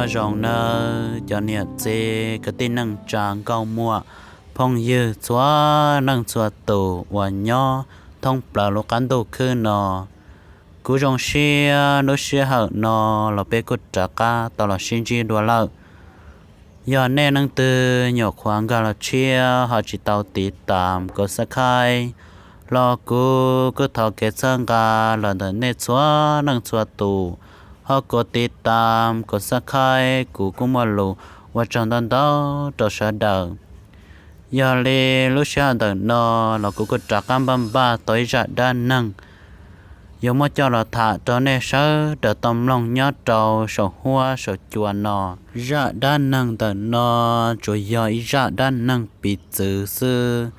Nyob zoo nawb cov niam txiv kwv tij neej tsa nkauj muam phooj ywg txhua leej txhua tus uas nyob thoob plaws lub qab ntuj khwb no. Kuv zoo siab lub sij hawm no los peb kuj rov qab tau los sib ntsib dua lawm. Yog nej leej twg nyuam qhuav nkag los tshiab ho tsis tau tiv tam kuv subscribe los kuv kuj thov kev txhawb nqa los ntawm nej txhua leej txhua tus ho kuv tiv tam kuv subscribe, kuv kuj muaj lus ua tsaug ntau ntau rau sawv daws. Yog li lub sij hawm ntawm no los kuv kuj rov qab npaj npaj tau ib zaj dab neeg yuav muab coj los tham rau nej sawv daws tau mloog nyob rau saum huab saum cua no. Zaj dab neeg ntawm no tsuas yog ib zaj dab neeg piv txwv xwb,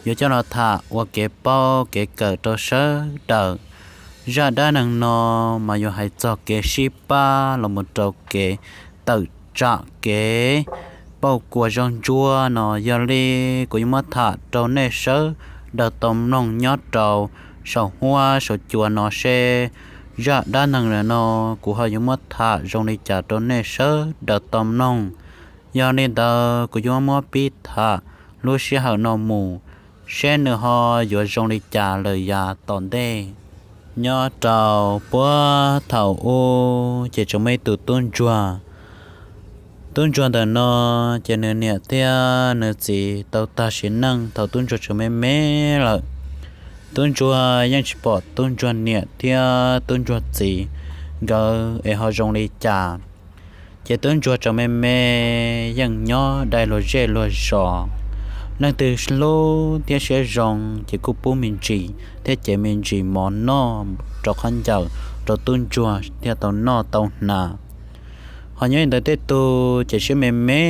yuav coj los tham ua kev paub kev kawm rau sawv daws. Zaj dab neeg no mas yuav hais txog kev sib pab los mus rau kev tawm tsam kev pauj kuas zog ntsuab no. Yog li kuv yuav muab tham rau nej sawv daws tau mloog nyob rau saum huab saum cua no seb zaj dab neeg no kuv ho yuav muab tham zoo li cas rau nej sawv daws tau mloog. Yog li ntawd kuv yuav muab pib tham lub sij hawm no mus seb nws ho yuav zoo li cas lawm yav tom ntej. Nyob rau puag thaum ub ces tseem muaj ib tug tub ntsuag. Tub ntsuag ntawm no ces nws niam thiab nws txiv tau tag sim neej thaum tub ntsuag tseem me me lawm. Tub ntsuag yeej tsis pom tub ntsuag niam thiab tub ntsuag txiv nkawd es ho zoo li cas. Ces tub ntsuag tseem me me yeej nyob dai luag zej luag zos. Leej twg hlub thiab siab zoo ces kuj pub me ntsis thiab cev me ntsis mov noj rau khaub ncaws rau tub ntsuag thiaj tau noj tau hnav. Ho nyob li ntawd tej tug ces siab me me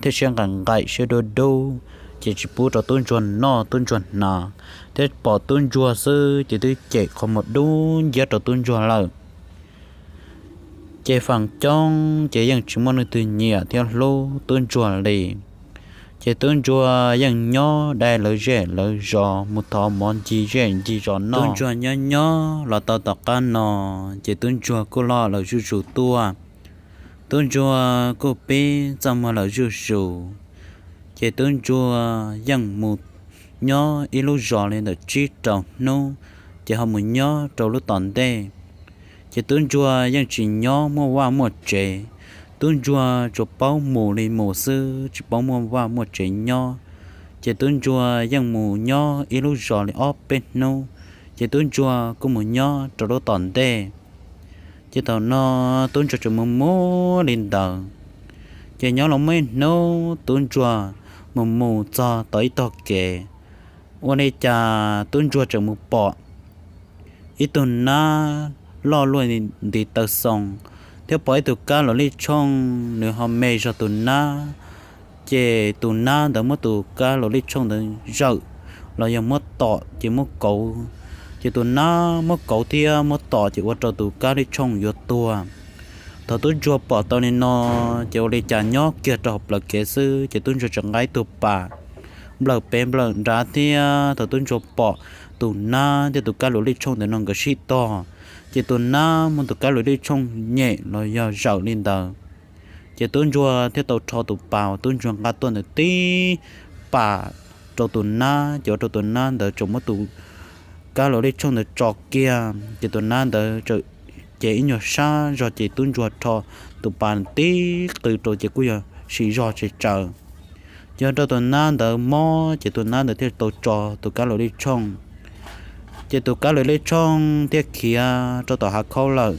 thiab siab nqaim nqaim siab dub dub, ces tsis pub rau tub ntsuag noj tub ntsuag hnav, thiab pom tub ntsuag xwb ces twb cem qhov muag dub nciab rau tub ntsuag lawm. Ces feem coob ces yeej tsis muaj leej twg nyiam thiab hlub tub ntsuag li. Ces tub ntsuag yeej nyob dai lawv zej lawv zos mus thov mov ncig zej ncig zos noj. Tub ntsuag nyob nyob los tau tom qab no, ces tub ntsuag kuj loj lawm zuj zus tuaj. Tub ntsuag kuj pib txaj muag lawm zuj zus. Ces tub ntsuag yeej mus nyob ib lub zos li ntawm tsib rau hnub, ces ho mus nyob rau lub tom ntej. Ces tub ntsuag yeej tsis nyob muaj vaj muaj tsev, tub ntsuag tsuas paub mus li mus xwb tsis paub muaj vaj muaj tsev nyob. Ces tub ntsuag yeej mus nyob ib lub zos li ob peb hnub, ces tub ntsuag kuj mus nyob rau lub tom ntej. Ces thaum no tub ntsuag tseem mus mus li ntawd. Ces nyob los muaj ib hnub tub ntsuag mus mus txog tau ib tog kev, ua li cas tub ntsuag tseem mus pom ib tug nab loj luaj ntiv taw xoo, thiab pom ib tug kab luam lij tshooj nws ho me zog tus nab. Ces tus nab ntawd muab tus kab luam lij tshooj ntawd zawm los yog muab tom ces muab kauv. Ces tus nab muab kauv thiab muab tom ces ua rau tus kab lij tshooj yuav tuag. Thaum tub ntsuag pom tau li no, ces ua li cas nyob kiag rau hauv plawv kev xwb ces tub ntsuag tseem nqa ib tug pas nplawm pem nplawm nrad thiab. Thaum tub ntsuag pom tus nab thiab tus kab luam lij tshooj ntawm no nkawd sib tog, ces tus nab muab tus kab luam lij tshooj nyem los yog zawm li ntawd. Ces tub ntsuag thiaj tau rho tus pas uas tub ntsuag nqa tuaj ntawd tib pas rau tus nab, ces ua rau tus nab ntawd tseem muab tus kab luam lij tshooj ntawd tso kiag, ces tus nab ntawd tseem cev ib nyuag sab zog, ces tub ntsuag rho tus pas tib qw rau ces kuj yog siv zog tsawv tsawv. Ces ua rau tus nab ntawd mob, ces tus nab ntawd thiaj tau tso tus kab luam lij tshooj, ces tus kab luam lij tshooj thiaj khiav rau tom hav khaub lawm.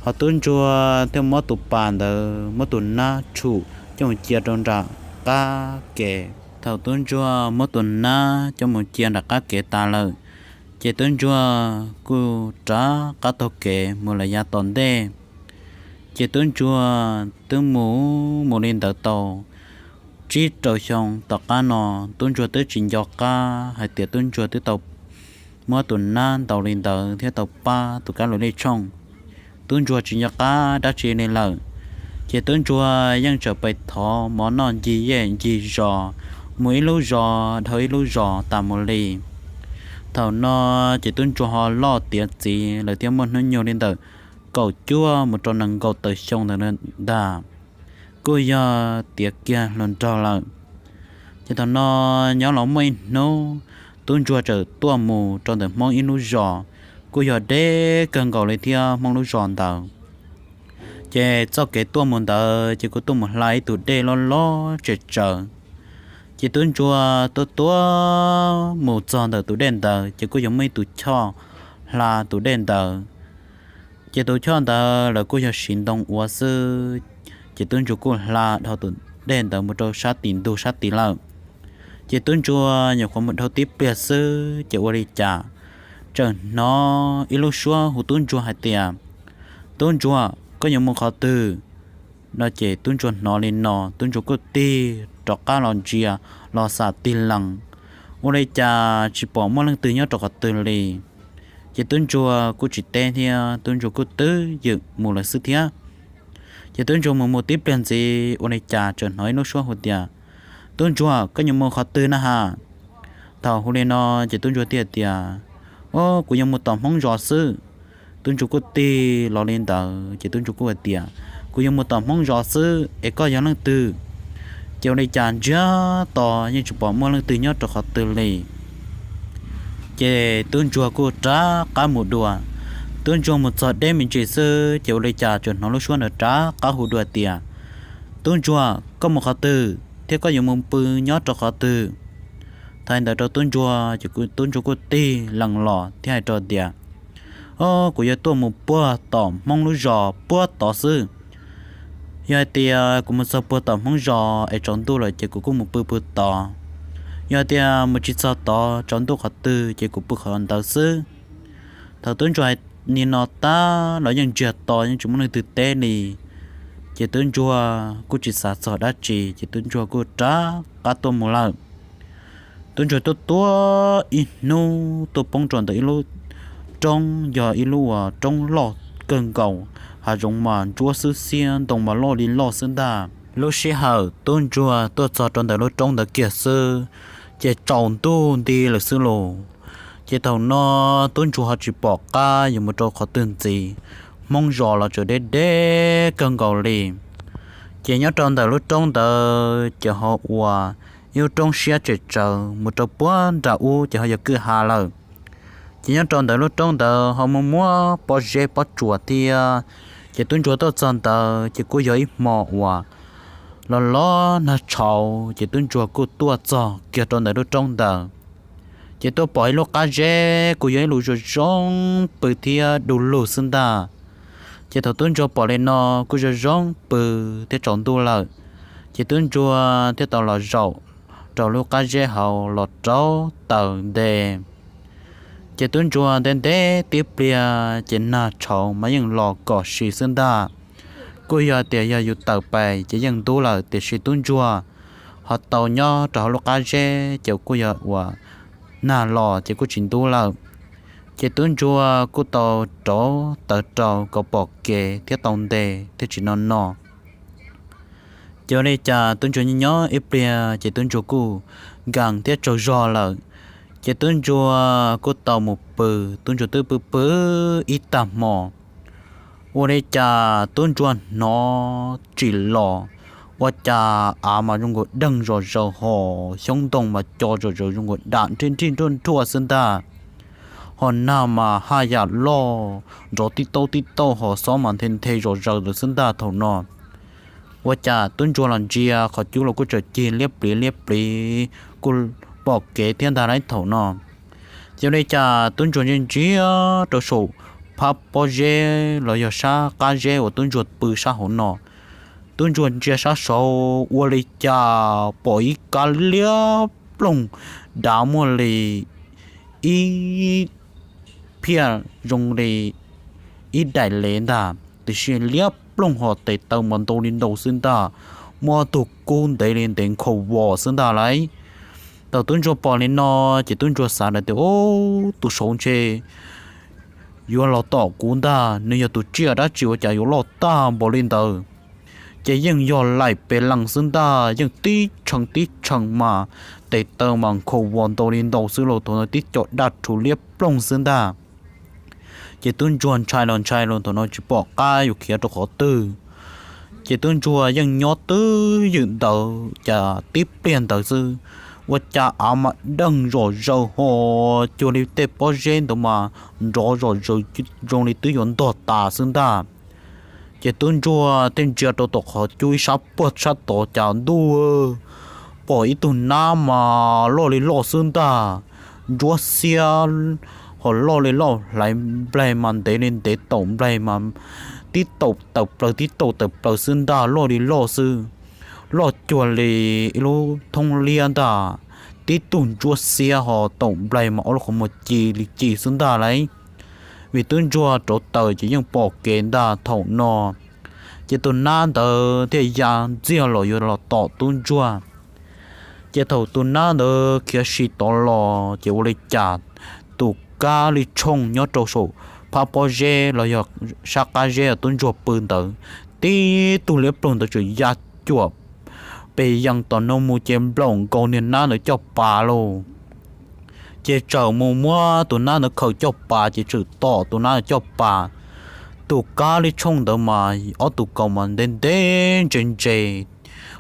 Ho tub ntsuag thiaj muab tus pas ntawd muab tus nab tshum coj mus cia rau nram qab kev. Thaum tub ntsuag muab tus nab coj mus cia nram qab kev tas lawm, ces tub ntsuag kuj rov qab taug kev mus lawm yav tom ntej. Ces tub ntsuag twb mus mus li ntawd tau tsib rau xyoo tom qab no, tub ntsuag twb tsis nco qab hais tias tub ntsuag twb tau muab tus nab ntaus li ntawd thiab tau pab tus kab luam lij tshooj. Tub ntsuag tsis nco qab dab tsi li lawm, ces tub ntsuag yeej tseem pais thov mov noj ncig zej ncig zos, mus ib lub zos dhau ib lub zos tas mus li. Thaum no ces tub ntsuag ho loj tiav txiv lawm thiab muaj hnub nyoog li ntawm kaum cuaj mus rau nees nkaum tawm xyoo ntawd ntag. kuj yog tiav kiag hluas nraug lawm. Ces thaum no nyob los muaj ib hnub, tub ntsuag txawm tuaj mus rau ntawm Hmoob ib lub zos, kuj yog deb kawg nkaus li thiab Hmoob lub zos ntawd. Ces txoj kev tuaj mus ntawd ces kuj tuaj mus hla ib tug dej loj loj tsem tsawv. Ces tub ntsuag tuaj tuaj mus txog ntawm tus dej ntawd ces kuj yog muaj ib tus choj hla tus dej ntawd. Ces tus choj ntawd lawv kuj yog siv ntoo ua xwb. Ces tub ntsuag kuj hla dhau tus dej ntawd mus rau sab tim ntug sab tid lawm. Ces tub ntsuag nyuam qhuav mus dhau tib pliag xwb ces ua li cas txawm hnov ib lub suab hu tub ntsuag hais tias, Tub ntsuag, koj yuav mus qhov twg? No ces tub ntsuag hnov li no tub ntsuag kuj tig rov qab los ntsia los xam tig lees. Ua li cas tsis pom muaj leej twg nyob rau qhov twg li. Ces tub ntsuag kuj tsis teb thiab tub ntsuag kuj twb ywm mus lawm xwb thiab. Ces tub ntsuag mus mus tib pliag ntxiv ua li cas txawm hnov ib lub suab hu tias, Tub ntsuag, koj yuav mus qhov twg na has? Thaum hu li no ces tub ntsuag thiaj tias, O, kuv yuav mus tom Hmoob zos xwb. Tub ntsuag kuj tig los li ntawd ces tub ntsuag kuj hais tias, Kuv yuav mus tom Hmoob zos xwb es koj yog leej twg? Ces ua li cas ntsiag to yeej tsis pom muaj leej twg nyob rau qhov twg li. Ces tub ntsuag kuj rov qab mus dua. Tub ntsuag mus txog deb me ntsis xwb ces ua li cas txawm hnov lub suab ntawd rov qab hu dua tias, Tub ntsuag, koj mus qhov twg thiab koj yuav mus pw nyob rau qhov twg? Thaum ntawd rau tub ntsuag ces tub ntsuag kuj tig lees los thiab hais rau tias, O, kuv yuav tuaj mus puag tom Hmoob lub zos puag tod xwb. Yog hais tias kuv mus txog puag tom Hmoob zos es tsaus ntuj lawm ces kuv kuj mus pw pw tod. Yog hais tias mus tsis txog tod tsaus ntuj qhov twg ces kuv pw qhov ntawd xwb. Thaum tub ntsuag hais li no tag los yeej ntsiag to yeej tsis muaj leej twg teb li. Ces tub ntsuag kuj tsis xav txog dab tsi ces tub ntsuag kuj rov qab tuaj mus lawm. Tub ntsuag tuaj tuaj ib hnub tuaj poob rau ntawm ib lub roob, yog ib lub uas roob loj kawg nkaus, hav zoov mas ntsuab xwb xiab, ntoo mas loj li loj xwb ntag. Lub sij hawm tub ntsuag tuaj txog rau ntawm lub roob ntawd kiag xwb, ces tsaus ntuj nti lawm xwb lauj. Ces thaum no tub ntsuag ho tsis pom qab yuav mus rau qhov twg ntxiv, Hmoob zos los tseem deb deb kawg nkaus li. Ces nyob rau ntawm lub roob ntawd ces ho ua ib lub roob siab tsem tsawv mus rau puag nram ub ces ho yog kwj ha lawm. Ces nyob rau ntawm lub roob ntawd ho muaj muab pob zeb pob tsuas thiab. Ces tub ntsuag tuaj txog ntawd ces kuj yog ib hmo uas los los nag tshauv, ces tub ntsuag kuj tuaj txog kiag rau ntawm lub roob ntawd. Ces tuaj pom ib lub qab zeb kuj yog ib lub zoo zoo pw thiab du lug xwb ntag. Ces thaum tub ntsuag pom li no kuj zoo zoo pw thiab tsaus ntuj lawm, ces tub ntsuag thiaj tau los zaum rau lub qab zeb hauv los rauv taws nte. Ces tub ntsuag nte nte tib pliag ces nag tshauv mas yeej los kom si xwb ntag. Kuj yog tias yog yus tawm pais ces yeej ntub lawm tiam sis tub ntsuag ho tau nyob rau hauv lub qab zeb ces kuj yog uas nag los ces kuj tsis ntub lawm. Ces tub ntsuag kuj tau rauv taws rau kom pom kev thiab tau nte thiab tsis no no. Ces ua li cas tub ntsuag nyob nyob ib pliag ces tub ntsuag kuj nkees thiab tsaug zog lawm. Ces tub ntsuag kuj tau mus pw, tub ntsuag twb pw pw ib tag hmo. Ua li cas tub ntsuag hnov tsim los, ua cas av mas zoo nkaus deeg zom zaws hos xyoob ntoo mas co zom zaws zoo nkaus dam nrhij nrhij nruaj nruaj xwb ntag. Hos nag mas haj yam loj nrov tib taub tib taub hos xob mas nthe nthe zom zaws lawm xwb ntag thaum no. Ua cas tub ntsuag los ntsia qhov cub los kuj tseem cig liab pliv liab pliv, kuj pom kev thiab ntag lauj thaum no. Ces ua li cas tub ntsuag ntsia ntsia rau saum phab pob zeb los yog sab qab zeb uas tub ntsuag pw sab hauv no. Tub ntsuag ntsia sab saud ua li cas pom ib kab liab ploog dav muaj li ib phiaj zoo li ib daim lev ntag, tiam sis liab ploog hos tes taw mas ntau li ntau xwb ntag, muaj tug kub ntev li ntev nkhaus vos xwb ntag lauj. Thaum tub ntsuag pom li no, ces tub ntsuag xav lawm tias, Ub, tus saud ntshe yuav los tom kuv ntag, nws yog tus tsiaj dab tsi ua cas yuav loj tag npaum li ntawd. Ces yeej yog laim pes lees xwb ntag, yeej tib tshee tib tshee mas tes taw mas nkhaus vos ntau li ntau xwb los thaum no tib co daj rhuv liab ploog xwb ntag. Ces tub ntsuag ntshai los ntshai los thaum no tsis pom qab yuav khiav rau qhov twg. Ces tub ntsuag yeej nyob twj ywm ntawd cas tib pliag ntawd xwb, ua cas av mas deeg zom zaws ho cuag li tej pob zeb ntawd mas nrov zom zaws zoo li twb yuav ntog tas xwb ntag. Ces tub ntsuag thiaj ntsia rau tom qhov cub ib sab puag sab tod cas ntuj, pom ib tug nab mas loj li loj xwb ntag, ntsuab xiab ho loj li loj, hlais nplaig mas ntev li ntev, taum nplaig mas tib taum tawm plaws tib taum tawm plaws xwb ntag, loj li loj xwb, loj cuag li ib lub thoob liab ntag, tib tug ntsuab xiab ho taum nplaig mas ob lub qhov muag ci li ci xwb ntag lauj. Vim tub ntsuag rauv taws ces yeej pom kev ntag thaum no. Ces tus nab ntawd thiaj ya ntxiag los yuav los tom tub ntsuag. Ces thaum tus nab ntawd khiav si tod los ces ua li cas tus kab lij tshooj nyob rau saum phab pob zeb los yog sab qab zeb uas tub ntsuag pw ntawd, tib tug liab ploog ntawd txawm ya cuam pes yees tom no mus ces nplaum nkaus niag nab ntawd caj pas lauj. Ces txawm mus muab tus nab ntawd khaws caj pas ces txawm tom tus nab ntawd caj pas. Tus kab lij tshooj ntawd mas ob tug kaus mas ntev ntev ntse ntse,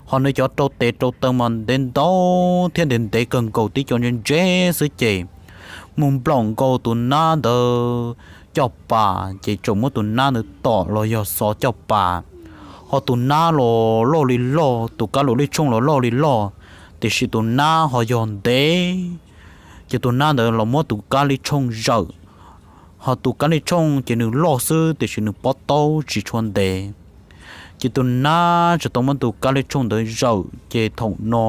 ho nws cov rau tes rau taw mas ntev ntau thiab ntev ntev kawg nkaus tib co ntse ntse xwb ces mus nplaum nkaus tus nab ntawd caj pas ces txawm muab tus nab ntawd tom los yog xov caj pas. Ho tus nab los loj li loj, tus kab lij tshooj los loj li loj, tiam sis tus nab ho yog ntev. Ces tus nab ntawd los muab tus kab lij tshooj zawm, ho tus kab lij tshooj ces nws loj xwb tiam sis nws pob taub tsis tshua ntev. Ces tus nab tsis tau muab tus kab lij tshooj ntawd zawm ces thaum no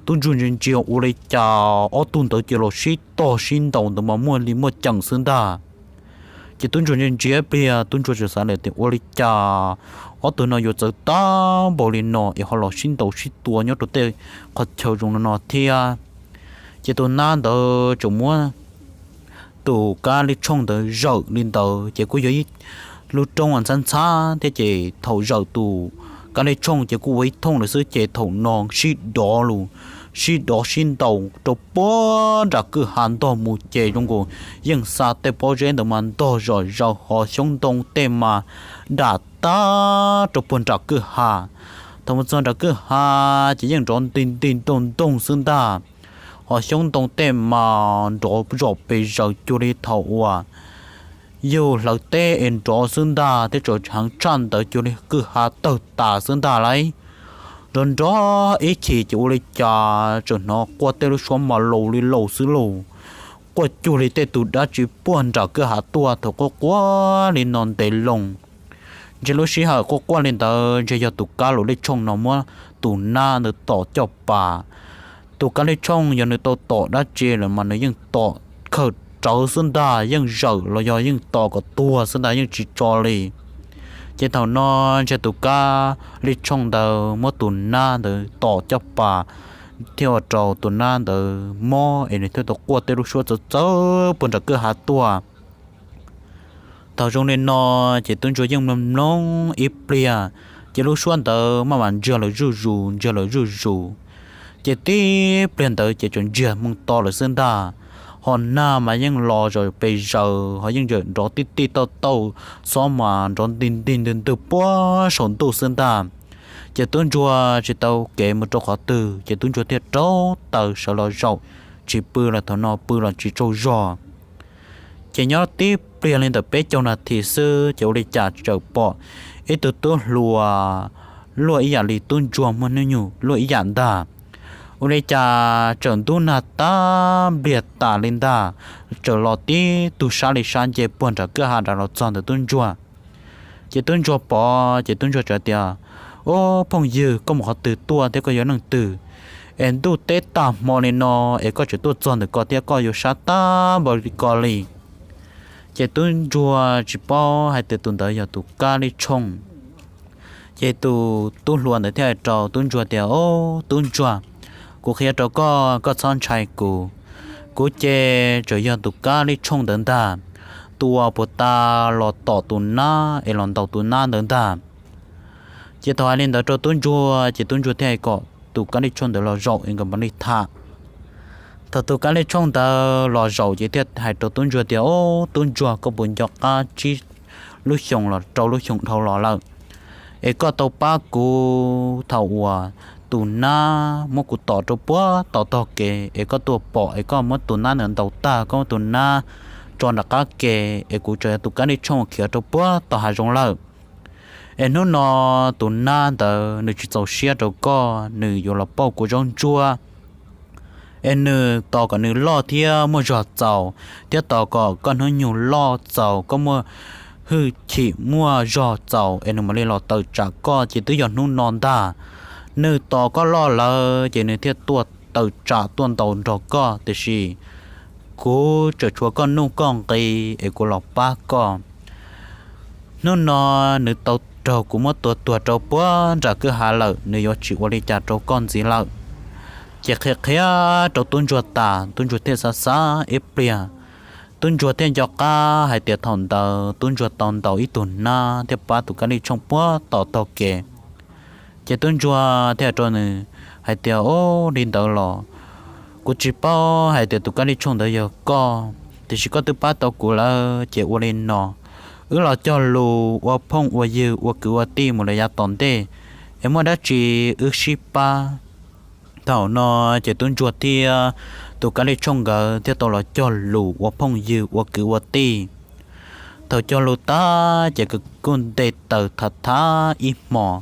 tub ntsuag ntsia ntsia ua li cas ob tug ntawd ces los sib tog sib ntaus ntawd mas muaj li muaj ceem xwb ntag. Ces tub ntsuag ntsia ntsia pliag tub ntsuag txawm xav tias ua li cas ob tug no yuav txawv tag npaum li no es ho los sib ntaus sib tua nyob rau tej qhov chaw zoo no no thiab. Ces tus nab ntawd txawm muab tus kab lij tshooj ntawd zawm li ntawd ces kuj yog ib lub roob ntxhab ntxhab thiab ces thaum zawm tus kab lij tshooj ces kuj ua ib thooj lawm xwb ces thaum no sib dov lus, sib dov sib ntaus rau puag nram kwj ha ntog mus ces zoo nkaus yeej xa tej pob zeb ntawd mas ntog zom zaws ho xyoob ntoo tej mas dam tag rau puag nram kwj ha. Thaum mus txog nram kwj ha ces yeej nrov nti nti ntoog ntoog xwb ntag, ho xyoob ntoo tej mas nrov zom pes zaws cuag li thaum uas yug hlawv teb es nrov xwb ntag thiab tseem heev tshaj ntawd cuag li kwj ha tawg tas xwb ntag lauj. Nrov nrov ib chim ces ua li cas tseem hnov quaj tej lub suab mas laus li laus xwb lauj, quaj cuag li tej tus dab tsi puag nram kwj ha tuaj thaum quaj quaj li no ntev loo. Ntshe lub sij hawm quaj quaj li ntawd ntshe yog tus kab lij tshooj no muab tus nab ntawd tom caj pas. Tus kab lij tshooj yog nws tau tom dab tsi lawm mas nws yeej tom khawm rawv xwb ntag, yeej zawm los yog yeej tom kom tuag xwb ntag, yeej tsis tso li. Ces thaum no ntshe tus kab lij tshooj ntawd muab tus nab ntawd tom caj pas thiaj ua rau tus nab ntawd mob es nws thiaj tau quaj tej lub suab txawv txawv puag nram kwj ha tuaj. Thaum zoo li no ces tub ntsuag yeej mloog mloog ib pliag, ces lub suab ntawd maj mam ntsiag lawm zuj zus ntsiag lawm zuj zus. Ces tib pliag ntawd ces tseem ntsiag moo to lawm xwb ntag, ho nag mas yeej los zom pes zaws ho yeej tseem nrov tij tij tauj tauj, xob mas nrov nti nti ntwg ntwg puag saum ntuj xwb ntag. Ces tub ntsuag tsis tau kev mus rau qhov twg ces tub ntsuag thiaj rauv taws sawv los zaum, tsis pw los thaum no pw los tsis tsaug zog. Ces nyob tib pliag li ntawm peb caug nas this xwb ces ua li cas txawm pom ib tug tub hluas luaj ib yam li tub ntsuag muaj hnub nyoog luaj ib yam ntag. Ua li cas txawm ntub nag tab npliag tas li ntag, txawm los tib tug sab li sab nce puag nram kwj ha nram los txog ntawm tub ntsuag. Ces tub ntsuag pom ces tub ntsuag txawm tias, Ob phooj ywg, koj mus qhov twg tuaj thiab koj yog leej twg? Es ntuj teb tag hmo li no es koj tseem tuaj txog ntawm ko thiab koj yuav sab tab npaum li ko li. Ces tub ntsuag tsis paub hais tias tus ntawd yog tus kab lij tshooj. Ces tus tub hluas ntawd thiaj hais rau tub ntsuag tias, Ob tub ntsuag, kuv qhia rau koj, koj txhob ntshai kuv. Kuv ces tseem yog tus kab lij tshooj ntawd ntag, tus uas puag ta los tom tus nab es los ntaus tus nab ntawd ntag. Ces thaum hais li ntawd rau tub ntsuag ces tub ntsuag thiaj hais kom tus kab lij tshooj ntawd los zaum es nkawd mam li tham. Thaum tus kab lij tshooj ntawd los zaum ces thiaj hais rau tub ntsuag tias, Ob tub ntsuag, koj puas nco qab tsib lub xyoos los rau lub xyoos dhau los lawm? es koj tau pab kuv thaum uas tus nab muab kuv tom rau puag tom tog kev, es koj tuaj pom es koj muab tus nab ntawd ntaus tag, koj muab tus nab tso nram qab ke, es kuv tseem yog tus kab lij tshooj khiav rau puag tom hav zoov lawm. Es hnub no tus nab ntawd nws tsis txaus siab rau koj, nws yuav los pauj kuv zaub ntsuab. Es nws tos kom nws loj thiab muaj zog txaus, thiab tos kom koj hnub nyoog loj txaus, koj muaj hwj chim muaj zog txaus, es nws mam li los tawm tsam koj, ces twb yog hnub no ntag. Nws tos koj loj lawm ces nws thiaj tuaj tawm tsam tuaj ntaus nrog koj, tiam sis kuv tseem tshuav koj nuj koj nqi, es kuv los pab koj. Hnub no nws tau raug kuv muab tua tuag rau puag nram kwj ha lawm, nws yuav tsis ua li cas rau koj ntxiv lawm. Ces qhia qhia rau tub ntsuag tas, tub ntsuag thiaj xav xav ib pliag. Tub ntsuag thiaj nco qab hais tias thaum ntawd tub ntsuag tau ntaus ib tug nab thiab pab tus kab lij tshooj puag tom tog kev. Ces tub ntsuag thiaj hais rau nws hais tias, Ub, li ntawd los kuv tsis paub hais tias tus kab lij tshooj ntawd yog koj, tiam sis koj twb pab tau kuv lawm, ces ua li no, wb los cog lus ua phooj ua ywg ua kwv ua tij mus rau yav tom ntej, es muaj dab tsi wb sib pab. Thaum no ces tub ntsuag thiab tus kab lij tshooj nkawd thiaj tau los cog lus ua phooj ywg ua kwv ua tij. Thaum cog lus tag ces nkawd kuj nte taws tham tham ib hmos.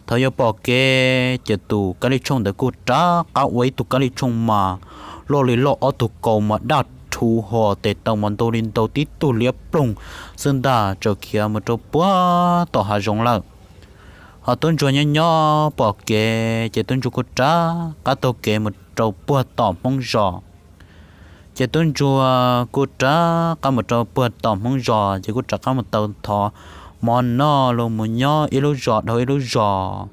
Thaum yuav pom kev ces tus kab lij tshooj ntawd kuj rov qab ua ib tug kab lij tshooj mas loj li loj, ob tug kaus mas daj rhuv, ho tes taw mas ntau li ntau, tib tug liab ploog xwb ntag, tsaws khiav mus rau puag tom hav zoov lawm. Ho tub ntsuag nyob nyob pom kev ces tub ntsuag kuj rov qab taug kev mus rau puag tom Hmoob zos. Ces tub ntsuag kuj rov qab mus rau puag tom Hmoob zos, ces kuj rov qab mus tau thov mov noj los mus nyob ib lub zos dhau ib lub zos.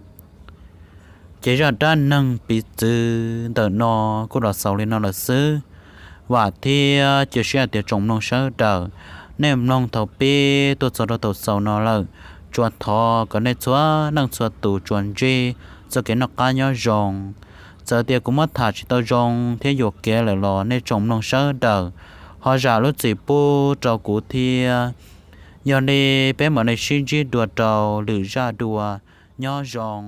Ces zaj dab neeg piv txwv ntawm no kuj los xaus li no lawm xwb. Vam thiab cia siab hais tias tsoom mloog sawv daws, nej mloog thaum pib tuaj txog rau thaum xaus no lawm, tsuas thov kom nej txhua leej txhua tus tsuas ntsib txoj kev noj qab nyob zoo. Txawm tias kuv muab tham tsis tau zoo thiab yuam kev lawm los nej tsoom mloog sawv daws ho zam lub txim pub rau kuv thiab. Yog li peb mam li sib ntsib dua rau lwm zaj dua, nyob zoo.